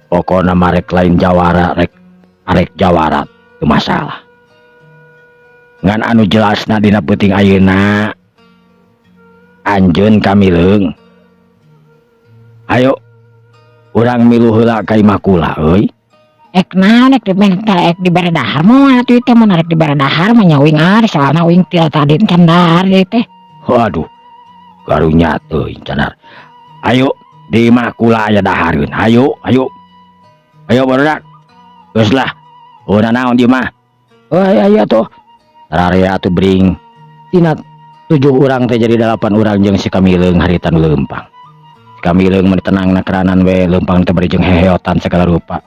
Pokona mah rek lain jawara rek arek jawara teu masalah. Ngan anu jelasna dina peuting ayeuna anjeun Kamileung. Ayo urang milu heula ka imah kula euy. Ek naon, ek dibere, ek dibere dahar moal atuh teh? Mun arek dibere dahar mah nya uing ar, soalna uing ti tadi can dahar ieu teh. Waduh. Karunya teuing canar. Ayo di imah kula aya dahareun. Ayo, ayo. Ayo barudak. Geus lah. Oh, naon di mah? Oh, ayo, ayo atuh. Sararea atuh bring. Tina tujuh orang teh jadi delapan orang jeung si Kamileung harita nu leumpang. Si Kamileung mah tenang na keranan we leumpang teh bari jeung heheotan segala rupa.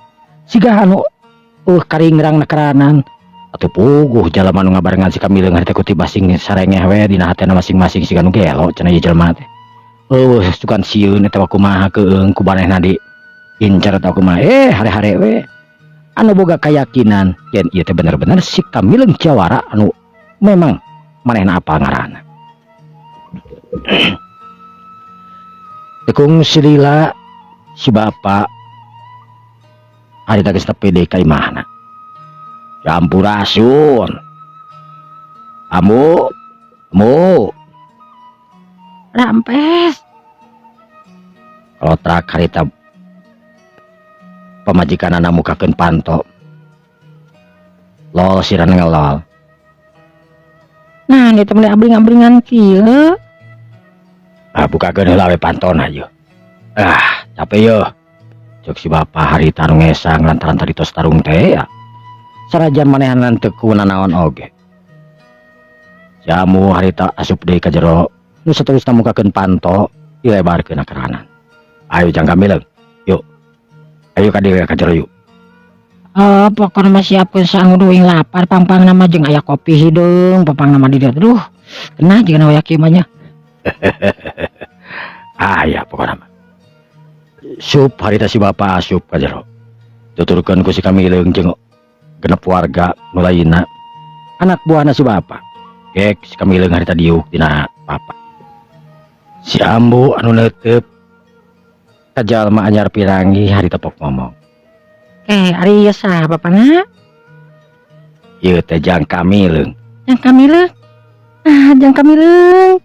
Siga anu karingrang na keranan. Atuh puguh jalma nu ngabarengan si Kamileung harita ku tibasing sarengeh we dina hatena masing-masing, siga nu gelo cenah ieu jelema teh. Eueuh sugan sieun eta mah kumaha keung ku manehna di incar atau kumaha, hare-hare we. Anu boga keyakinan yen ieu teh bener-bener si Kamileung Jawara anu memang manehna apal ngaranna. Tekung silila si bapa harita geus tepi deui ka imahna. Sampurasun. Ambu, ambu. Rampes. Kalau trak harita pamajikanana mukakeun panto. Lol siran ngelol. Nah, itu mulai abring-abringan kieu. Ah, bukakeun heula we pantona yeuh. Ah, capek yeuh. Cek si bapa harita nu ngesang lantaran tadi tos tarung teh ya. Sanajan manehna teu kunanaon oge. Si Amu harita asup deui ka jero nu saterusna mukakeun panto dilebarkeun keranan. Ayo, Jang Kamileung, yuk. Ayo ka dieu, ka jero, yuk. Eh, pokokna mah siapkeun sangu, uing lapar pang-pangna mah jeung aya kopi hideung pang-pangna mah di dieu. Duh, kena jeung hoyak ieu mah nya. Aya pokokna mah. Sup harita si bapa asup ka jero. Tuturkeun ku si Kamileung jeung genep warga nu lainna. Anak buahna si bapa. Gek si Kamileung harita diuk tina papa. Si Ambu anu neuteup ka jalma anyar pirangi harita pok ngomong. Eh, ari ieu saha bapana? Ieu teh Jang Kamileung. Jang Kamileung. Ah, Jang Kamileung.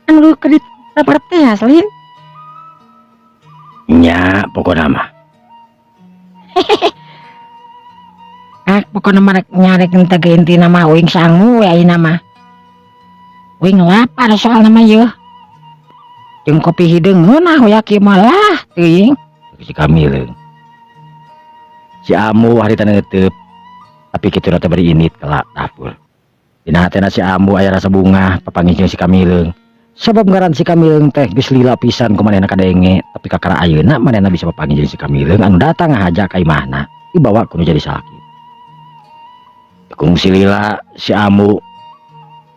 Anu keur ditabrak teh asli. Nya pokona mah. Ah, pokona mah rek nyarek teh ge intina mah uing sangu we ayeuna mah. Uing lapar soalna mah yeuh. Jeung kopi hideung ngeunah hoyak ieu mah lah teuing. Si Kamileung. Si Ambu harita neuteup tapi kitu teh bari indit ka dapur. Dina hatena si Ambu aya rasa bungah papanggih jeung si Kamileung. Sabab ngaran si Kamileung teh geus lila pisan ku manehna kadenge, tapi kakara ayeuna manehna bisa papanggih jeung si Kamileung anu datang ngahaja ka imahna dibawa ku nu jadi salaki. Kungsi lila si Ambu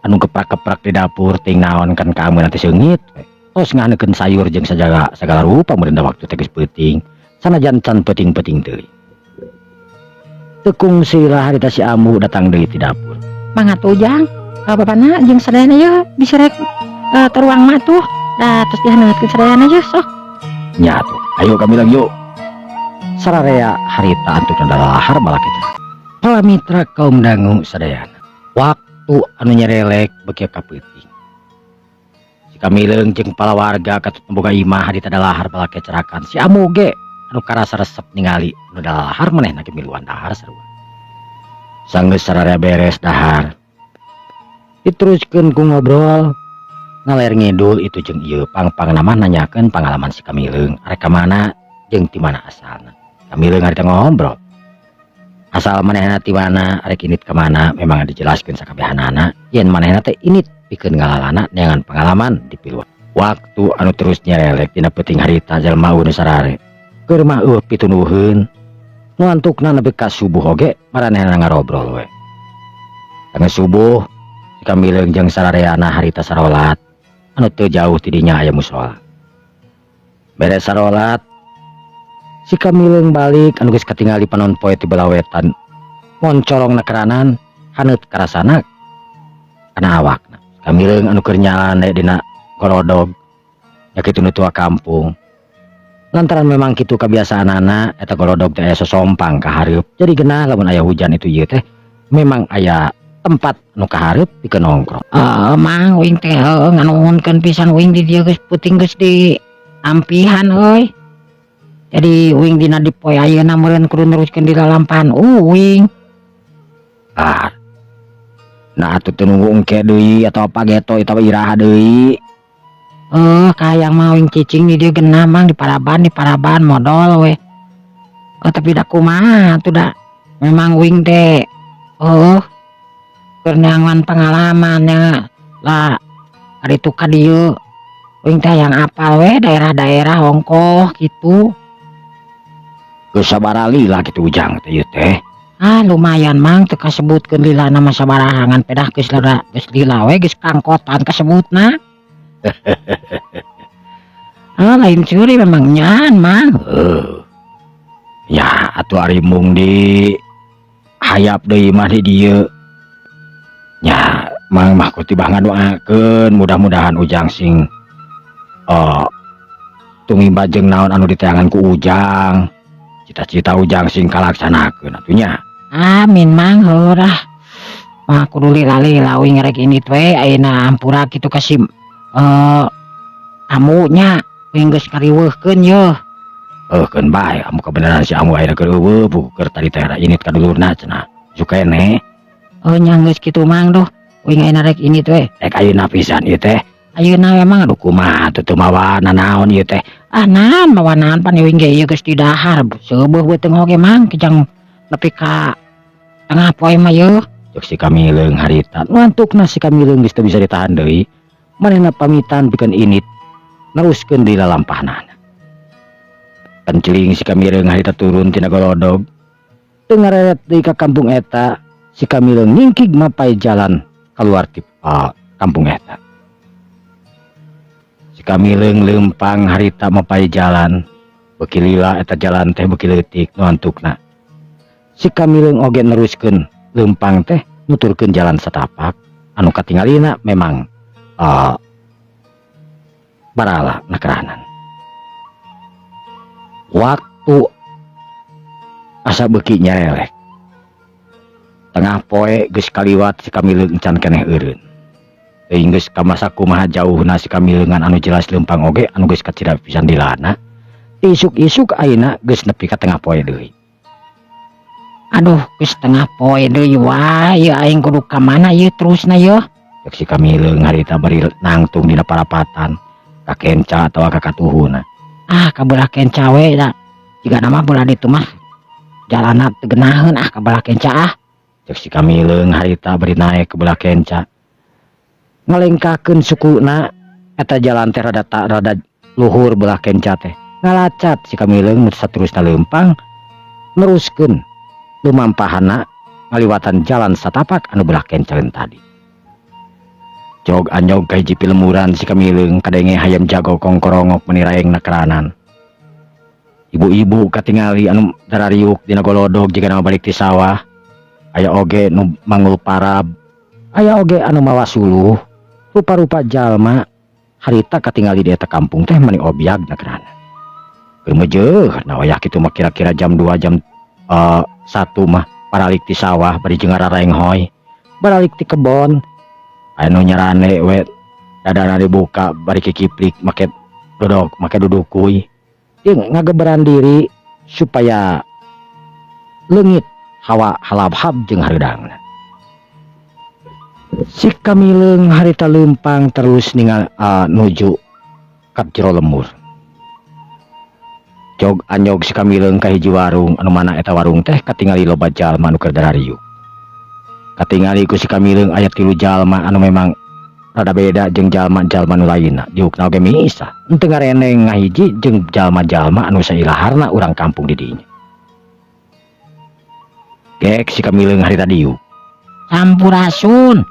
anu keprak-keprak di dapur ting naon kan kamu nanti seungit we. Tos ngahanekeun sayur jeung sagala segala rupa meureun da waktu teh geus peuting sanajan can peuting-peuting teuing. Teu kungsi lah harita si Ambu datang deui ti dapur. Mangga tuh, Jang. Bapana jeung sadayana yeuh bisi rek teruang mah tuh. Dah terus dihaneutkeun sadayana yeuh sok. Nya tuh, ayo Kamileung yuk. Sararea harita antukna dalahar balaketa. Para mitra kaum dangu sadayana. Waktu anu nyerelek beuki ka peuting. Si Kamileung jeung palawarga katut boga imah harita dalahar balakecrakan. Si Ambu ge anu karasa resep ningali anu dalahar manehna ge miluan dahar sarua. Sanggeus sararea beres dahar. Diteruskeun ku ngobrol ngaler ngidul itu jeung ieu, pang-pangna mah nanyakeun pangalaman si Kamileung arek ka mana jeung ti mana asalna. Kamileung harita ngobrol. Asal manehna ti mana, arek indit ka mana, memang dijelaskeun sakabehanana yen manehna teh indit pikeun ngalalana neangan pangalaman di piluan. Waktu anu terus nyerelek dina peuting harita jalma eueuh nu sarare. Keur mah eueuh pitunuheun. Nu antukna nepi ka subuh oge maranehna ngarobrol we. Sanggeus subuh si Kamileung jeung sarareana harita sarolat anu teu jauh ti dinya aya musola. Beres sarolat si Kamileung balik anu geus katingali panon poe ti belah wetan moncorong na keranan haneut karasana kana awakna. Kamileung anu keur nyalane dina gorodog nya kitu nu tua kampung. Lantaran memang kitu kebiasaanana, eta gorodog teh aya sosompang ka hareup. Jadi genah lamun aya hujan itu ieu teh memang aya tempat nu kahareup pikeun nongkrong. Heeh, Mang, uing teh heueuh nganuhunkeun pisan uing di dieu geus peuting geus di ampihan euy. Jadi uing dina di poe ayeuna meureun kudu neruskeun di lalampahan uing. Ah. Nah atuh teu nunggu engke deui atawa pageto atawa iraha deui. Eh, kahayang mah uing cicing di dieu genah, Mang, di paraban modol we. Oh, tapi da kumaha atuh da memang uing teh heueuh keur neangan pengalaman nya lah ari tu ka dieu uing teh hayang apal we daerah-daerah ongkoh gitu. Geus sabaraha lila kitu Ujang teh ieu teh? Ah, lumayan, Mang, teu kasebutkeun lilana mah sabaraha ngan pedah geus lada geus lila we geus kangkotan kasebutna. Ah, lain curi memang nyaan, Mang. Heuh. Ya atuh ari mung di hayap deui mah di dieu. Nya Mang mah kutibah ngadoakeun mudah-mudahan Ujang sing tumimba jeung naon anu diteangan ku Ujang. Cita-cita Ujang sing kalaksanakeun atuh nya. Amin, Mang, heuh dah. Mah kudu lila-lila uing rek indit we ayeuna hampura kitu ka si amu nya uing geus ngariweuhkeun yeuh. Heuh, keun bae amu kebenaran si amu ayeuna keur euweuh buku keur tadi teh indit ka dulurna cenah. Suka keneh. Oh nya geus kitu, Mang, duh. Uing ayeuna rek indit we. Rek ayeuna pisan ieu teh? Ayeuna we, Mang. Aduh, kumaha atuh teu mawa nanaon ieu teh? Ah, naon mawa naon, pan uing ge ieu geus didahar seubeuh beuteung oge, Mang, kijang nepi ka Tengah poe mah yeuh. Cek si Kamileung harita. Nu antukna si Kamileung geus teu bisa ditahan deui. Manehna pamitan pikeun indit neruskeun deui lalampahnana. Kenceling si Kamileung harita turun tina golodog. Teu ngareret deui ka kampung eta, si Kamileung nyingkig mapay jalan keluar ti kampung eta. Si Kamileung leumpang harita mapay jalan, beuki lila eta jalan teh, beuki leutik nu antukna. Si Kamileung oge neruskeun leumpang teh nuturkeun jalan satapak anu katingalina memang barala nakeranan. Waktu asa beuki nyerelek. Tengah poe geus kaliwat, si Kamileung encan keneh eureun. Teuing geus kamasa kumaha jauhna si Kamileungan, anu jelas leumpang oge anu geus kacida pisan dilana. Isuk-isuk ayeuna geus nepi ka tengah poe deui. Aduh, geus tengah poe deui wae, ieu aing kudu ka mana ieu terusna yeuh? Cek si Kamileung harita bari nangtung dina parapatan ka kenca atawa ka katuhuna. Ah, ka belah kenca we da. Jigana mah belah ditu mah jalanna teu geunaheun, ah, ka belah kenca ah. Cek si Kamileung harita bari naek ke belah kenca. Ngalengkahkeun sukuna, eta jalan teh rada tak rada luhur belah kenca teh. Ngalacat si Kamileung nu saterusna leumpang neruskeun lumampahana ngaliwatan jalan satapak anu belah kencaeun tadi. Jog anyog ka hiji pilemuran si Kamileung, kadenge hayam jago kongkorongok meni raeng nakeranan. Ibu-ibu katingali anu darariuk dina golodog jigana balik ti sawah. Aya oge nu manggul parab, aya oge anu mawa suluh. Rupa-rupa jalma harita katingali di eta kampung teh mani obyag nakeranan. Keur meujeuh nah wayah kitu mah, kira-kira jam 2, jam 1 mah baralik ti sawah bari jeung ngaraenghoy. Baralik ti kebon, anu nyarane we dadana dibuka bari kikiplik make dodok make dudukuy. Jeung ngageberan diri supaya leungit hawa halabhab jeung hareudangna. Si Kamileung harita leumpang terus ningal nuju ka jero lembur. Jog anyog si Kamileung ka hiji warung anu mana eta warung teh katingali loba jalma anu keur darariuk. Katingali ku si Kamileung aya tilu jalma anu memang rada beda jeung jalma-jalma nu lainna. Diukna oge misah. Henteu ngareneng ngahiji jeung jalma-jalma anu sailaharna urang kampung di dinya. Gek si Kamileung harita diuk. Sampurasun.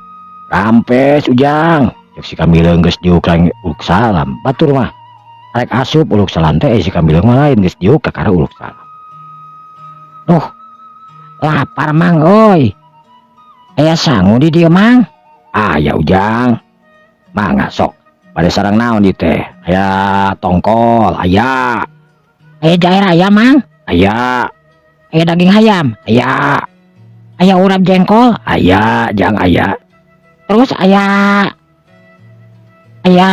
Rampes, Ujang. Cek si Kamileung geus diuk lain uluk salam. Batur mah rek asup uluk salam teh, si Kamileung mah lain, geus diuk kakara uluk salam. Duh, lapar, Mang euy. Aya sangu di dieu, Mang? Aya, Ujang. Mangga sok. Bade sareng naon di teh? Aya tongkol, aya. Aya jair aya, Mang? Aya. Aya daging hayam? Aya. Aya urap jengkol? Aya, Jang, aya. Terus aya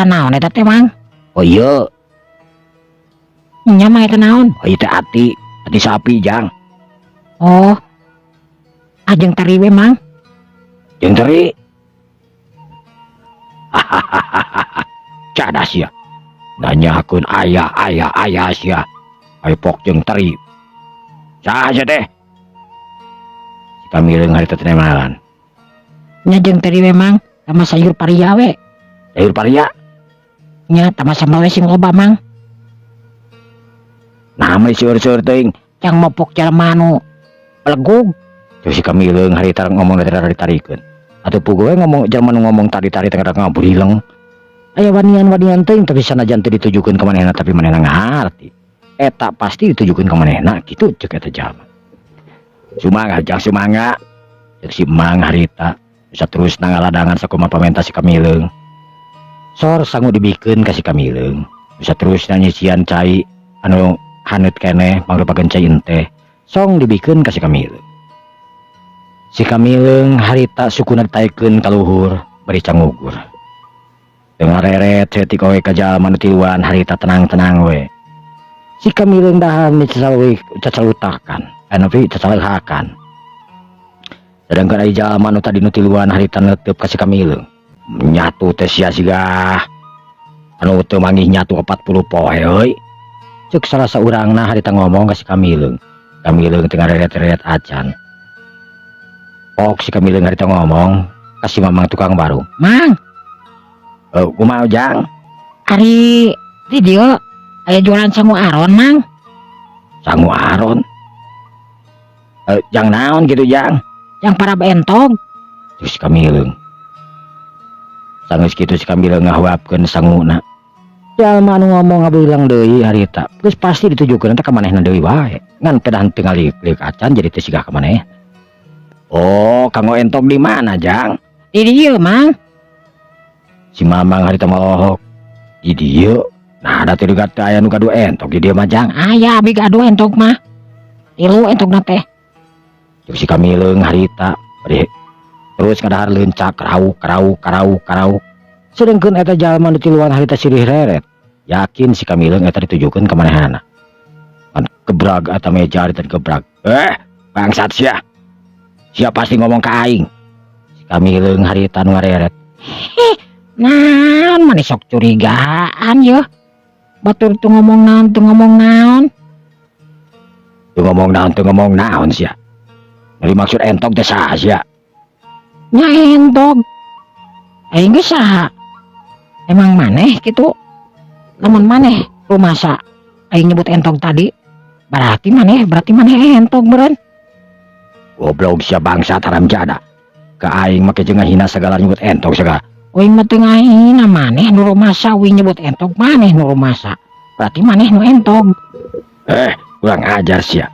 naon eta teh, Mang? Oh iya. Nya mah eta naon? Oh iya teh ati, ati sapi, Jang. Oh. Ajeng teri we, Mang. Jeung teri. Hahaha. Cadas sia. Nanyakeun aya aya aya sia. Ayo pok jeung teri. Saha sia teh? Si Kamileung harita teh nemalan. Nya jeung teri we, Mang, sama sayur paria we. Sayur paria? Nya tama sambal we sing loba, Mang. Nah, mah seueur-seueur teuing. Jang mopok jalma anu belegug. Terus si Kamileung harita ngomong dari tarikeun. Atuh puguh we ngomong jalma nu ngomong tadi-tadi teh ngaburileng. Aya wanian-wanian teuing, tapi sanajan teu ditujukeun ka manehna tapi manehna ngaharti. Eta pasti ditujukeun ka manehna kitu ceuk eta jalma. Sumangga, Jang, sumangga. Ceuk si Mang harita. Bisa terus ngaladangan sakumaha pamenta si Kamileung. Sor sangu dibikeun ka si Kamileung. Bisa terus nyisian cai anu haneut keneh mangrupakeun cai enteh. Song dibikeun ka si Kamileung. Si Kamileung harita sukuna ditaekeun ka luhur bari cangugur. Teu ngareret saeutik oge ka jalma nu tiluan harita tenang-tenang we. Si Kamileung dahar ni cacalutakan, anu pi cacalehakan. Sedangkan aya jalma nu tadi nu tiluan harita neteup ka si Kamileung. Nyatu teh sia siga anu teu manggih nyatu 40 poe euy. Ceuk salah saurangna harita ngomong ka si Kamileung. Kamileung teu ngareret-reret acan. Pok si Kamileung harita ngomong ka si Mamang tukang warung. Mang. Eh, kumaha, Jang? Ari di dieu aya jualan sangu aron, Mang? Sangu aron? Eh, jang naon gitu, Jang? Jang parab entog. Terus si Kamileung. Sanggeus kitu si Kamileung ngahuapkeun sanguna. Jalma anu ngomong ngabilang deui harita. Geus pasti ditujukeun teh ka manehna deui wae. Ngan pedah teu ngaliuk acan, jadi teu sigah ka maneh. Oh, kanggo entog di mana, Jang? Di dieu, Mang. Si Mamang harita molohok. Di dieu? Nah, da teu teu aya nu gaduh entog di dieu mah, Jang. Aya, abi gaduh entog mah. Tilu entogna teh. Cek si Kamileung harita. Bari terus ngadahar leunca karauk karauk karauk karauk. Sedengkeun eta jalma nu tiluan harita sirih reret. Yakin si Kamileung eta ditujukeun ka manehna. Kan gebrag eta meja harita digebrag. Eh, bangsat sia. Sia pasti ngomong ka aing. Si Kamileung harita nu ngareret. Naon maneh sok curigaan yeuh. Batur teu ngomong naon, teu ngomong naon. Teu ngomong naon, teu ngomong naon sia. Bari maksud entog teh saha sia? Nya entog. Aing geus saha? Emang maneh kitu? Lamun maneh rumasa aing nyebut entog tadi, berarti maneh entog meureun. Goblok sia, bangsat, haram jadah. Ka aing make jeung ngahina segala, nyebut entog segala. Uing mah teu ngahina, maneh nu rumasa uing nyebut entog, maneh nu rumasa. Berarti maneh nu entog. Eh, kurang ajar sia.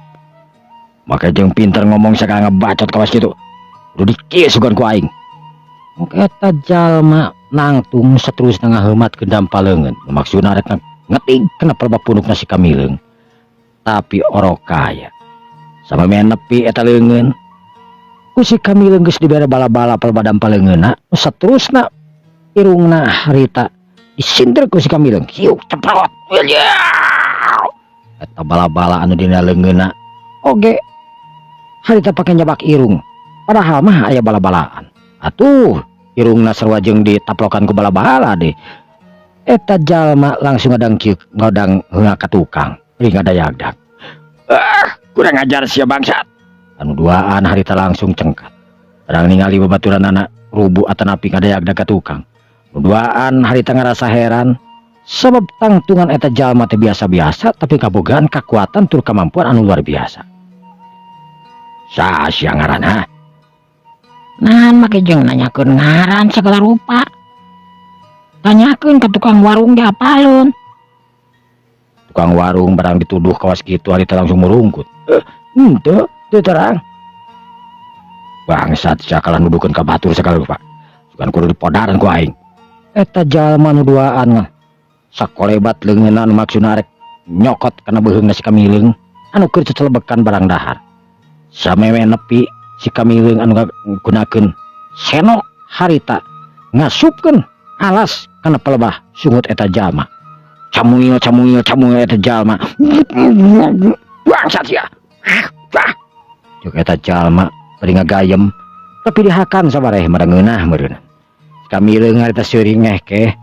Make jeung pinter ngomong segala, ngebacot kawas kitu. Udah dikieu sugan ku aing. Eta jalma nangtung seterusna ngaheumatkeun dampa leungeun. Maksudna rek ngetig kana pelebah punukna si Kamileung. Tapi orok kaya. Samemeh nepi eta leungeun. Ku si Kamileung geus dibere bala-bala pelebah dampa leungeunna, saterusna irungna harita disinter ku si Kamileung. Hiuk ceprot. Eta bala-bala anu dina leungeunna oge harita pake nyabak irung. Padahal mah aya bala-balaan. Atuh, irungna sarua jeung ditaplokan ku bala-bala deh. Eta jalma langsung ngadang kieu, ngadang heunga ka tukang, bari ngadayagdag. Ah, kurang ajar sia, bangsat. Anu duaan harita langsung cengkat. Barang ningali babaturanana rubuh atanapi ngadayagdag ka tukang. Nu duaan harita ngarasa heran sebab tangtungan eta jalma teh biasa-biasa, tapi kabogaan kekuatan tur kemampuan anu luar biasa. Saha sia ngaranna? Naon make jeung nanyakeun ngaran segala rupa. Tanyakeun ka tukang warung ge apaleun. Tukang warung barang dituduh kawas kitu harita langsung murungkut. Eh, henteu, teu terang. Bangsat sia, kalah nuduhkeun ka batur segala rupa. Sugan kudu dipodaran ku aing. Eta jalma nu duaan mah sakolebat leungeunna nu maksudna rek nyokot kana beuheungna si Kamileung anu keur cecelebekan barang dahar. Samemeh nepi si Kamileung anu ngagunakeun senok harita ngasupkeun alas kana pelebah sungut eta jalma. Camuil camuil camuil eta jalma. Bangsat sia. Ah. Cuk eta jalma bari ngagayem, tapi dihakan sabareh mah ngeunah meureun. Kamileung harita seuri ngehkeh.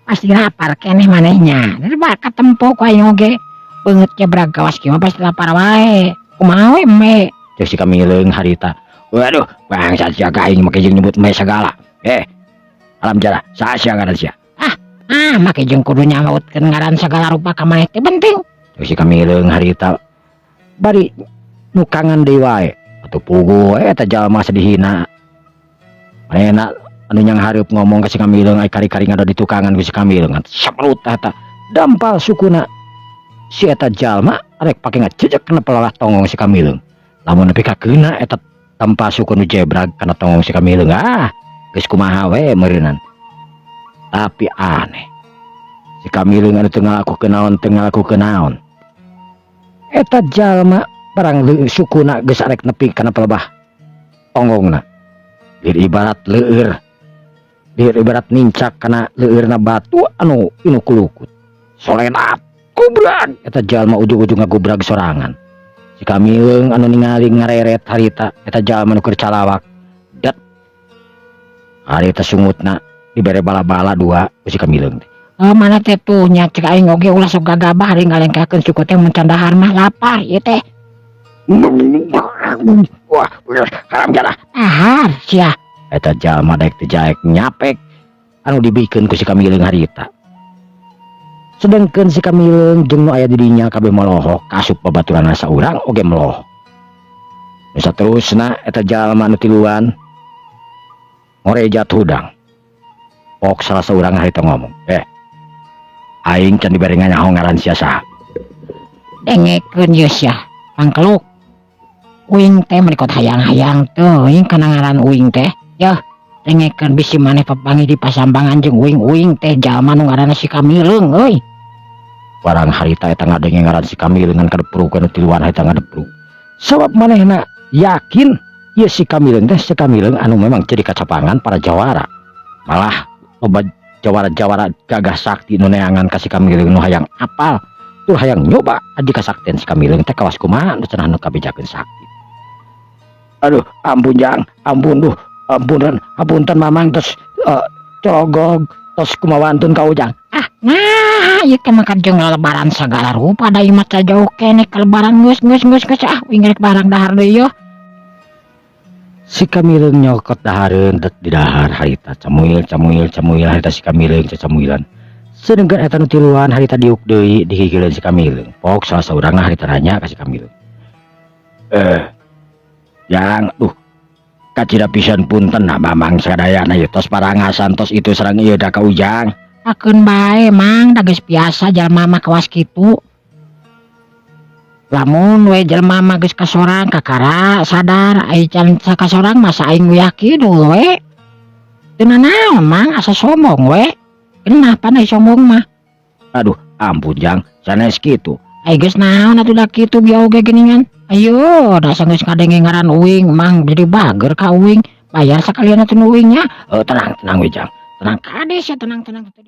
Pasti lapar keneh manehnya. Dari bakat tempo ku aing oge. Beungeut jebrag kawas kieu mah pasti lapar wae. Kumaha we me? Cek si Kamileung harita. Waduh, bangsat sia, ka aing make jeung nyebut me segala. Eh, haram jadah, saha sia ngaran sia? Ah, make jeung kudu nyautkeun ngaran segala rupa ka maneh teh penting. Cek si Kamileung harita bari nukangan deui wae. Atuh puguh eta jalma sedihina. Manehna anu nyanghareup ngomong ka si Kamileung, ai kari-kari ngado ditukangan ku si Kamileung. Saprut eta dampal sukuna si eta jalma rek pake ngajejek kana pelalah tonggong si Kamileung. Lamun nepi ka keuna eta dampal suku nu jebrag kana tonggong si Kamileung, ah, geus kumaha we meureunan. Tapi aneh. Si Kamileung anu teu ngalakukeun naon, teu ngalakukeun naon. Eta jalma barang sukuna geus arek nepi kana pelebah tonggongna. Lir ibarat leueur. Lir ibarat nincak kana leueurna batu anu inukulukut. Solenat, gubrag eta jalma ujug-ujug ngagubrag sorangan. Si Kamileung anu ningali ngareret harita eta jalma nu keur calawak. Det. Harita sungutna dibere bala-bala dua ku si Kamileung teh. Oh, mana teh tuh nya cek aing oge ulah sok gagabah ari ngalengkahkeun suku teh mun can dahar mah lapar ieu teh. Wah, haram jadah. Dahar sia. Eta jalma daek teu jaek nyapek anu dibikeun ku si Kamileung harita. Sedengkeun si Kamileung jeung nu aya di dinya kabeh molohok, kasup babaturanna saurang oge melohok. Nu saterusna, eta jalma nu tiluan ngorejat hudang. Pok salah saurang harita ngomong, "Eh, aing can dibere nyaho ngaran sia saha." Dengekeun ye sia. Pangkeluk. Uing teh menikot hayang-hayang teuing kana ngaran uing teh. Yeuh, dengekeun, bisi maneh papanggih di pasambangan jeung uing, uing teh jalma nu ngaranna si Kamileung euy. Barang harita eta ngadenge ngaran si Kamileung ngan kadepruk, nu tiluan harita ngadepruk. Sabab manehna yakin ieu si Kamileung teh si Kamileung anu memang jadi kacapangan para jawara. Malah loba jawara-jawara gagah sakti nu neangan ka si Kamileung, nu hayang apal tur hayang nyoba aji kasaktian si Kamileung teh kawas kumaha nu cenah nu kabejakeun sakti. "Aduh, ampun Jang, ampun, duh, ampunan, apunten Mamang, tos cologog, tos kumawantun ka Ujang." Ah, nah, ieu teh mah jeung lebaran sagala rupa, da ieu mah jauh keneh ka lebaran. Geus, geus, geus, geus, ah, uing rek barang dahar deui yeuh. Si Kamileung nyokot dahareun, det di dahar harita, camuil camuil camuil harita si Kamileung camuilan. Sedengkeun eta nu tiluan harita diuk deui digigileun si Kamileung. Pok salah saurangna harita nanya ka si Kamileung, "Eh, Jang, duh, kacida pisan punten nah Mamang sadayana ieu tos parangasan tos itu sareng ieu da ka Ujang." Akeun bae, Mang, da geus biasa jalma mah kawas kitu. Lamun we jelema mah geus kasorang kakara sadar, ai can kasorang masa aing uyah kidul we. Teu nanaon, Mang, asa sombong we. Genah pan ai sombong mah. "Aduh, ampun Jang, sanes kitu." Ai geus naon atuh, da kitu bieu oge geuningan. Ayo, da geus ngadenge ngaran uing, Mang, jadi bager ka uing. Bayar sakalian atuh nu uing nya. "Oh, tenang, tenang we Jang, tenang." Kade sia tenang-tenang tadi.